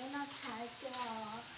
Noj tshais kiag os.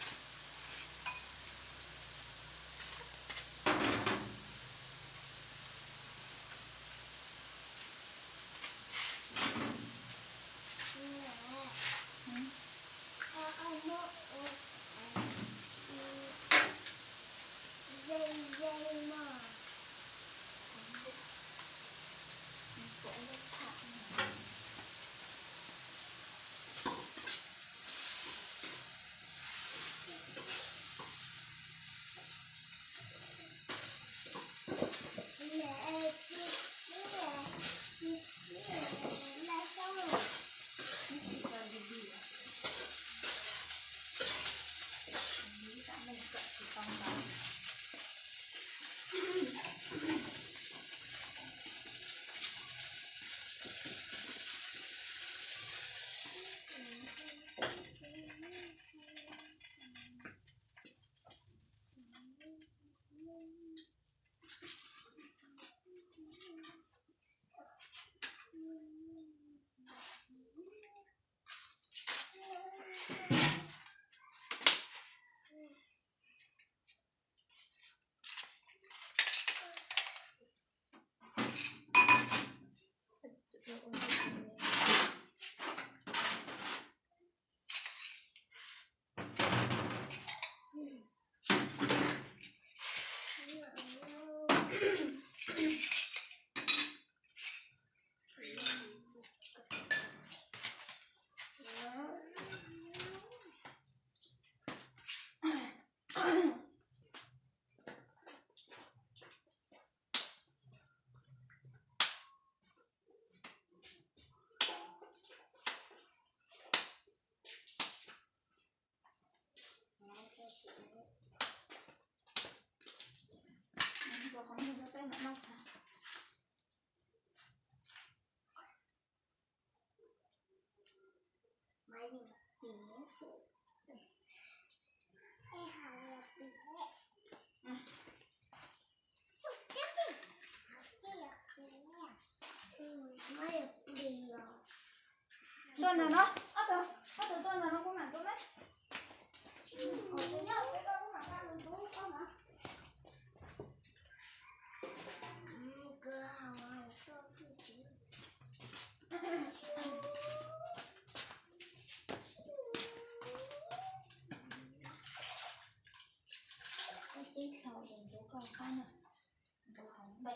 Tuaj nram no, ob tug, ob tug tuaj nram no kuv mam tua meb. Nyob peb koj kuv mam nqa mus ntub koj mas. Koj ceb dlhau es ntxuav koj qab na, ntxuav hauv npe.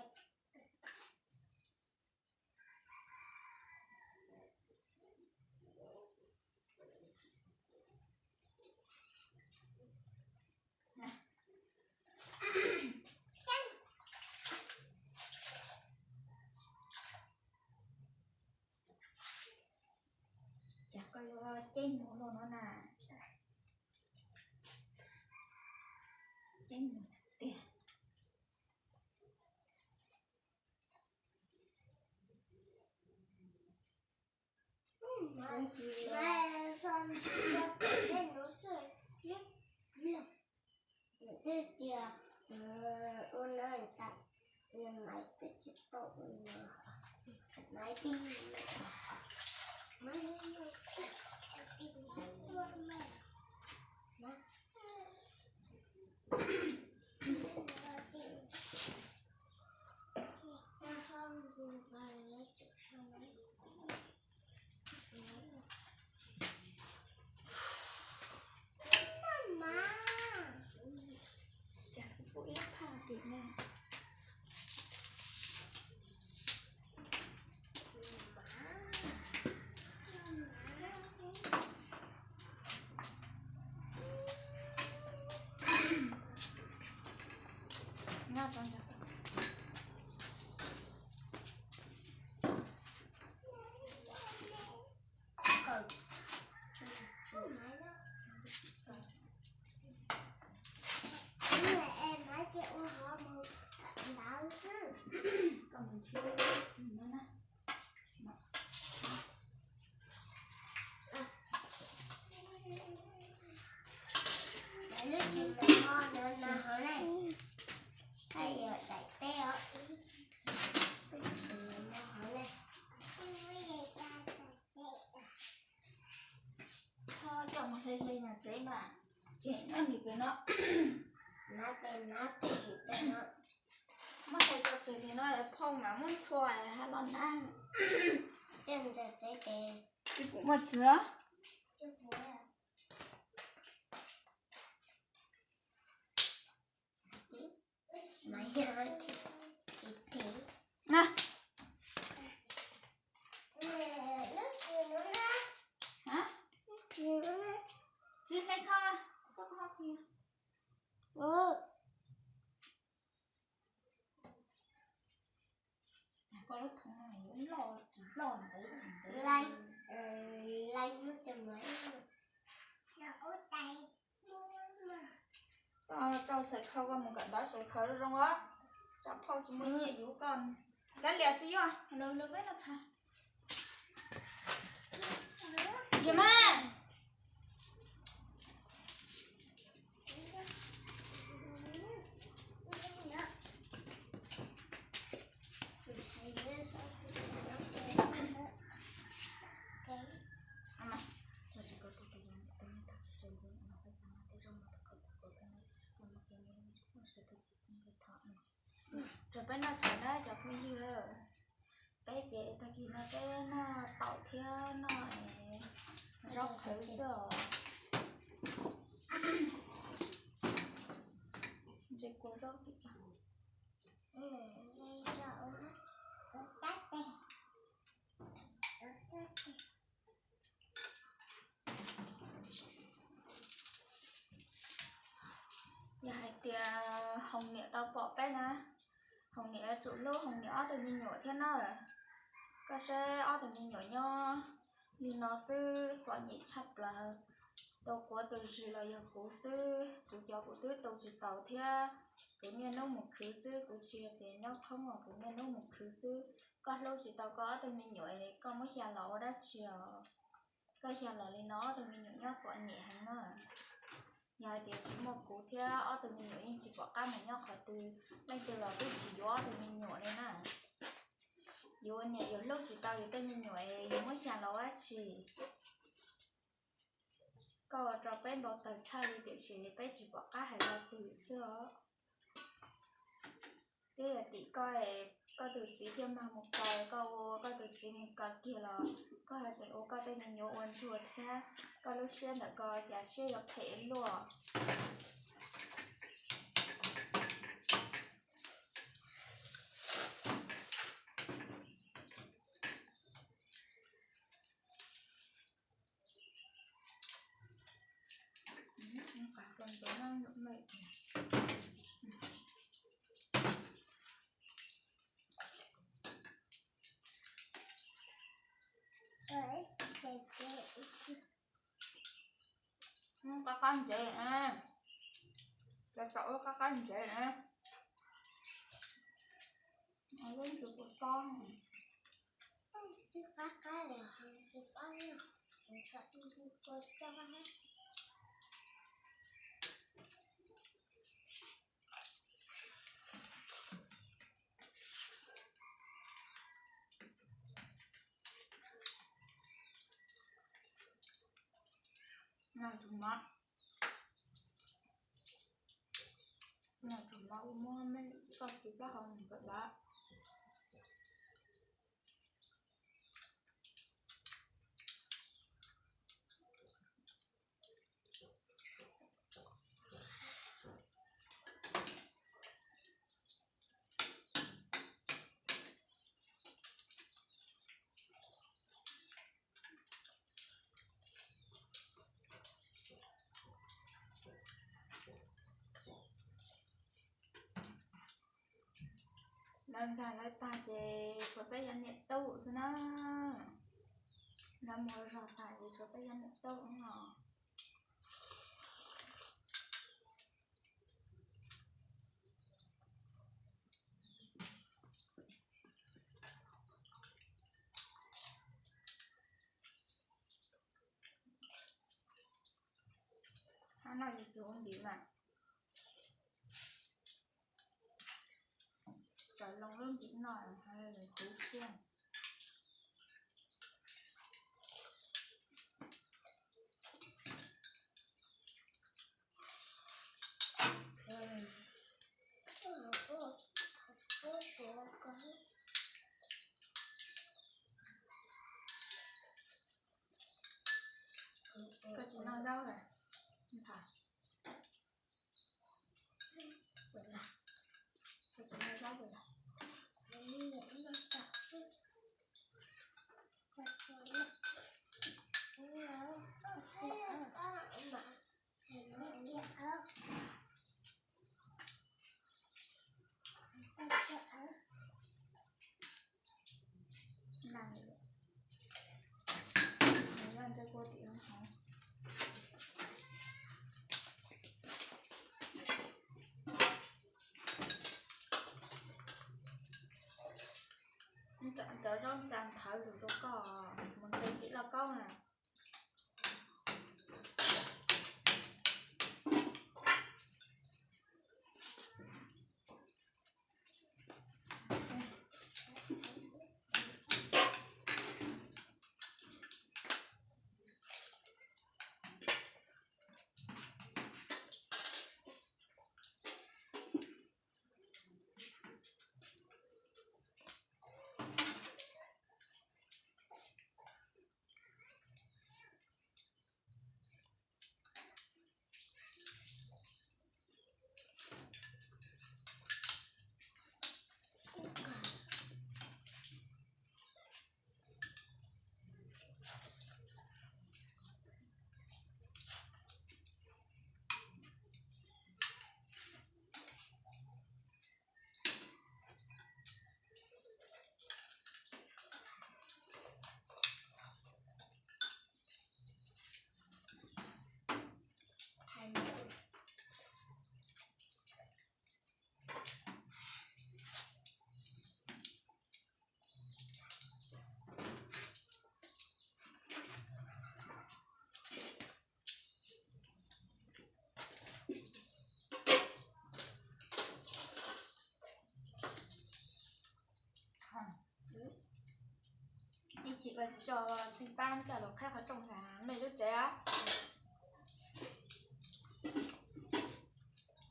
Cas koj yuav ceb mus luaj no na? Ceb mus tiag. Twb cia ua no ntshai, maiv twb tsis paub ua no, maiv twb Cas tsis pub ib phaj tim ne. Lub tsis no no no hauv ne, haj yam daim teb os. Lub tsis no no hauv ne. Txhob coj mus Tsev mas, tsev no nws pem no, na pem no, pem no, muab tso tseg pem no, phauj mas muab ntxhua hab los na. Tsis pum muaj txiv os. Tsis hle kho, koj lub thoob no yuav loj tsis loj ntawd tsis ntawd. Koj rau txhais khau, koj mus kom ntawv txhais khau zoo os. Tsam phauj tsis muaj nyiaj yuav koj. Kab lias tsis yuav, lawv peb no txhais. Yog mas. Rau peb noj tshais na cov phooj ywg, peb ces tag kis no peb noj taum thiab noj zaub qhwv xwb os. Ntse kua zaub tim. Yog hais tias Hoos niam tau pom peb na, Hoos niam yuav tsum hlub Hoos niam ob tug me nyuam thiab na. Koj saib ob tug me nyuam nyob li no xwb txom nyem tshaj plaws. Tau quav tus zis los yog kuv xwb, kuv cov kuv twb tu tsis taus thiab. Kuv niaj hnub mus khwv xwb, kuv tsis yog tias nyob khoob os, kuv niaj hnub mus khwv xwb. Koj hlub tsis tau koj ob tug me nyuam, koj muab xya los ua dab tsi os? Koj xya los li no ob tug me nyuam nyob txom nyem heev na. Yog hais tias tsis muaj kuv thiab ob tug me nyuam yeej tsis pom qab mus nyob qhov twg, leej twg los twb tsis yuav ob tug me nyuam li na. Yus ua niam yus hlub tsis tau yus tej me nyuam es yus muab xya los ua dab tsi? Koj ua rau peb npau taws tshaj li tiam sis peb tsis pom qab hais lo twg xwb os. Twb yog tim koj, koj tus txiv thiaj mag mus kaw koj, ua koj tus txiv mus kaw kiag los koj ho tseem ua koj tej me nyuam ua ntsuag thiab. Koj lub siab ntawm ko cas siab yuav phem luaj. Qab qab ntsev, cov tau ua qab qab ntsev. Lub ntsis kuv xob. Noj tsuag mov, noj tsuag mov ua muab me koj txiv plaub hau mus kawm lawm. Lawv ntxag lawv tag ces tshuav peb cov niam tub xwb na. Lawv mus zog tag ces tshuav peb cov niam tub no. Hab no yus tsis ua ntim mas tawm loo lub ntim no hab kuv kiag. Koj tsis noj zaub lawm, Ntxhais? Koj tsis noj zaub lawm? Cov zaub ntxa nthawv lus rau koj mus ntse tim lauj kaub na. Ib chim ua tsis tso tshee pab coj los qhib qhov rooj nrog mej lub tsev os.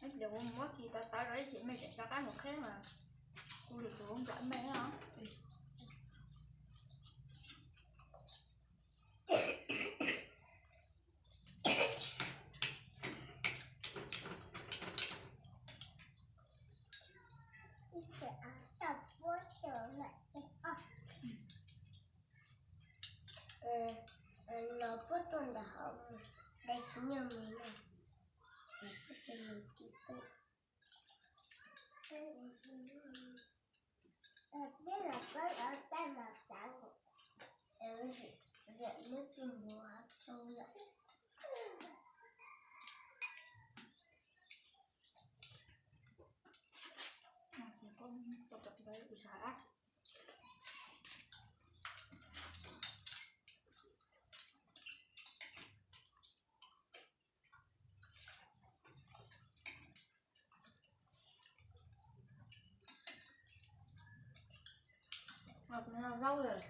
Ib pliag kuv muab khi tawv tawv rau ib chim mej tseem rov qab mus qhib mas kuv lwm tus nplawm mej os. Los puab tuaj ntawm hauv, dai tsis nyuaj mus na, ces puab cia mus tim peb. Peb los peb los tab mas tav, neb tus npua tsau yom. Zaub lawm.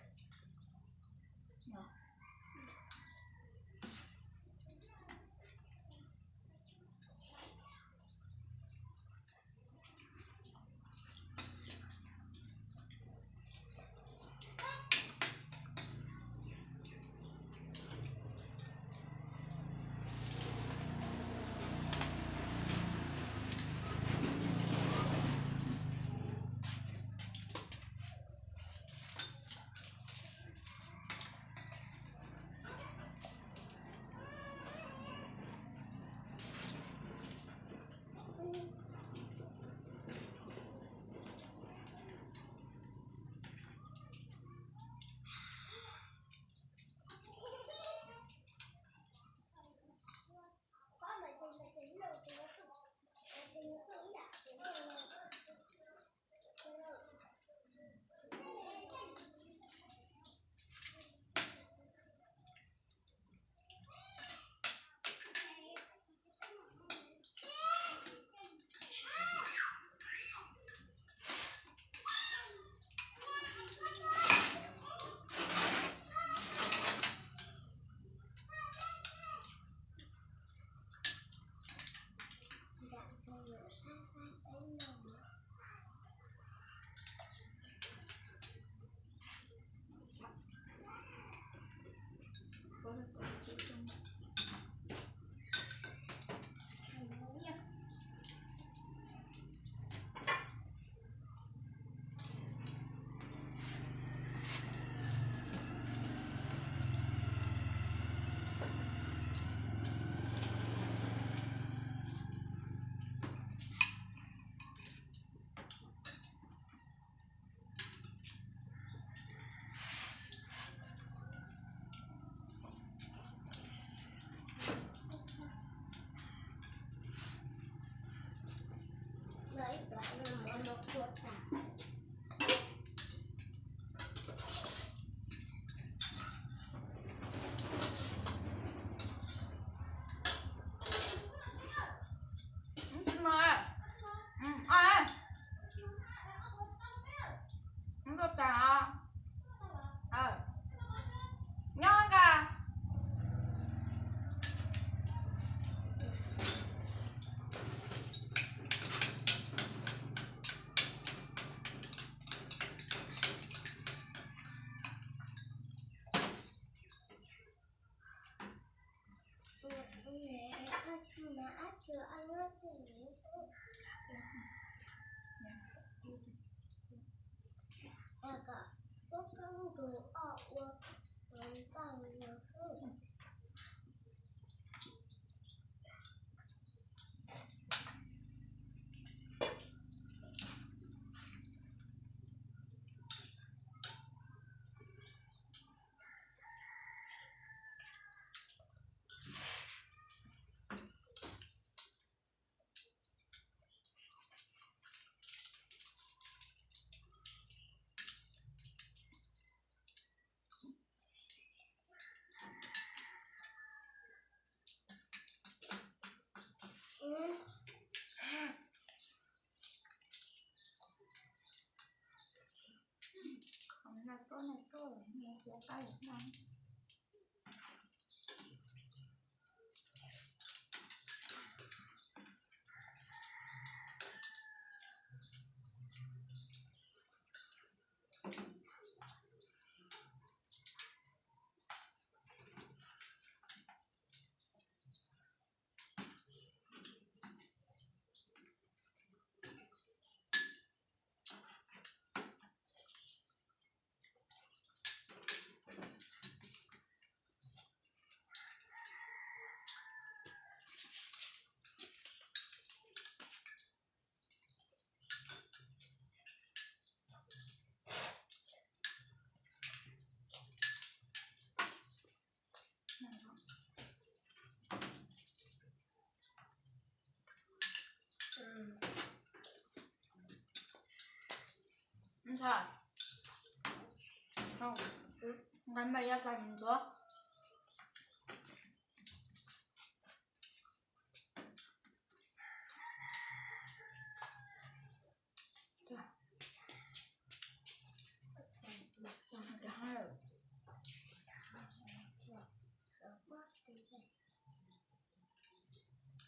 Nqa mas yog txais ntxuav.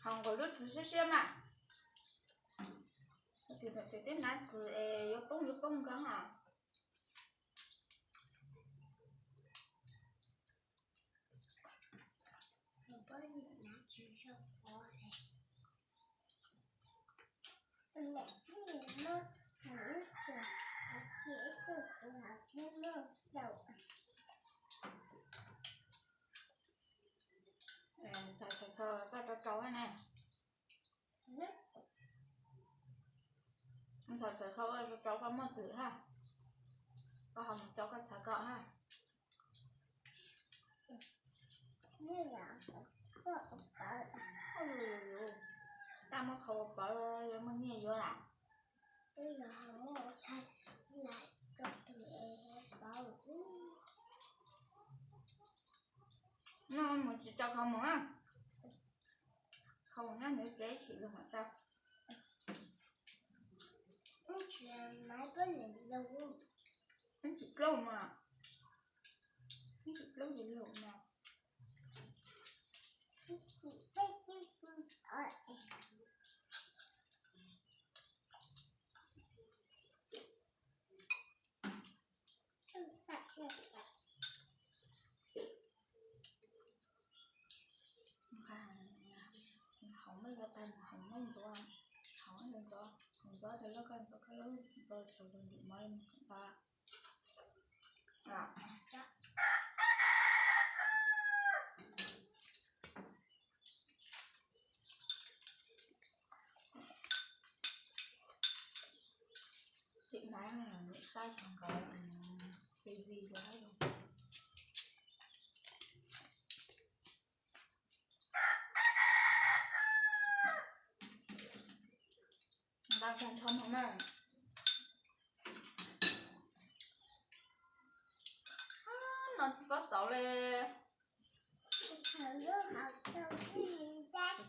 Haus nkaus lub txwv siab siab mas. Tus thaum twg twb hnav txwv es yuav poob yuav poob nkaus os. Txhais txhais kho koj rau rau ne. Txhais txhais kho koj rau rau koj muaj twm ha. Koj ho mus rau koj txhais koj ha. Tab muab kho ua pawv yuav muaj nyiaj yuav lawm. No mus tsis tau kho mus na. Kho mus nyob ntawd tsev ib chim luag mam tau. Ib chim plaub mas. Ib chim plaub yim lub mas. Haus mej yuav tag, haus mej ntxuav, haus ntxuav, haus ntxuav tag lawm koj ntxuav koj lub ntxuav tsaus ntim mov mus kom tag. Tim Maiv saib tau nkawd TV los nqa tag nrho mus na. No tsis paub txaus li.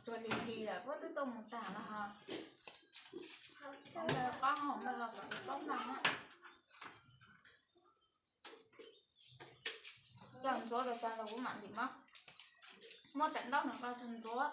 Tsuag lig lig lawm puab twb tuaj mus tag no ho. Hauv ntawd qab hauv ntawd los kom paub nag na. Cog ntxuav tas tas los kuv mam ntim mov. Muab daim ntaub no nqa txog ntxuav.